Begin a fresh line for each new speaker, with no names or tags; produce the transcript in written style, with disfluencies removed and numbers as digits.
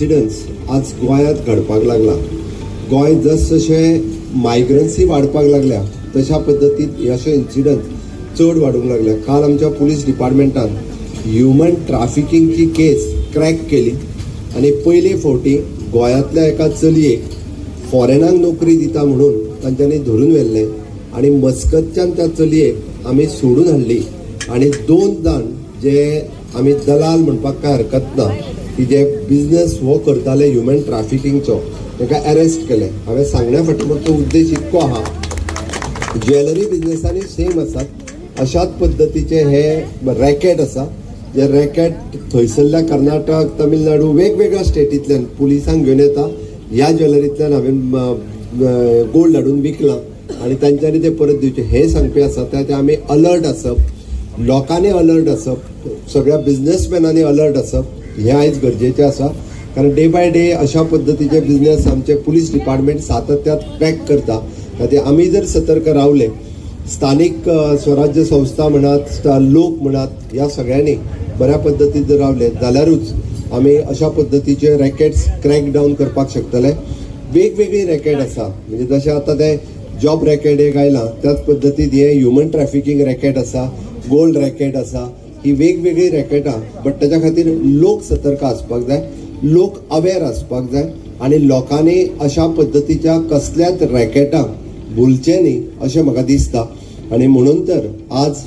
Incidence आज गोंयांत घडपाक लागला. गोंय जस जशें मायग्रन्सी वाडपाक लागल्या, तशा पद्दतीन हे अशे इन्सिडन्स चड वाडूंक लागल्या. काल आमच्या पुलीस डिपार्टमेंटान ह्युमन ट्राफिकिंगची केस क्रॅक केली आनी पयले फावटी गोंयांतल्या एका चलयेक फॉरेनाक नोकरी दिता म्हणून तांच्यांनी धरून व्हेल्लें आनी मस्कतच्यान त्या चलयेक आमी सोडून हाडली. आनी दोन जाण जे आमी दलाल म्हणपाक कांय हरकत ना की जे बिजनेस हो करताले ह्युमन ट्राफिकिंगचो, ताका अरेस्ट केले. हांवें सांगण्या फाटलो उद्देश इतको आहा, ज्वेलरी बिजनेसांनी सेम आसात, अशाच पद्दतीचे हे रॅकेट आसा, जे रॅकेट थंयसरल्या कर्नाटक, तमिळनाडू, वेगवेगळ्या स्टेटींतल्यान पुलिसांक घेवन येता. ह्या ज्वेलरींतल्यान हांवें गोल्ड हाडून विकलां आनी तांच्यांनी ते परत दिवचे हे सांगपी आसा. त्या ते आमी अलर्ट आसप, लोकांनी अलर्ट आसप, सगळ्या बिजनेसमॅनांनी अलर्ट आसप हें आयज गरजेचें आसा, कारण डे बाय डे अशा पद्दतीचे बिजनेस आमचे पुलीस डिपार्टमेंट सातत्यात ट्रॅक करता. खातीर आमी जर सतर्क रावले, स्थानीक स्वराज्य संस्था म्हणात, लोक म्हणात, ह्या सगळ्यांनी बऱ्या पद्दतीन जर रावले जाल्यारूच आमी अशा पद्दतीचे रॅकेट्स क्रॅक डावन करपाक शकतले. वेगवेगळी रॅकेट आसा, म्हणजे जशें आतां ते जॉब रॅकेट एक आयलां, त्याच पद्दतीन हे ह्युमन ट्रॅफिकींग रॅकेट आसा, गोल्ड रॅकेट आसा. ही वेगवेगळी रॅकेटां, बट ताच्या खातीर लोक सतर्क आसपाक जाय, लोक अवेर आसपाक जाय आनी लोकांनी अशा पद्दतीच्या कसल्याच रॅकेटांक भुलचें न्ही अशें म्हाका दिसता. आनी म्हणून तर आज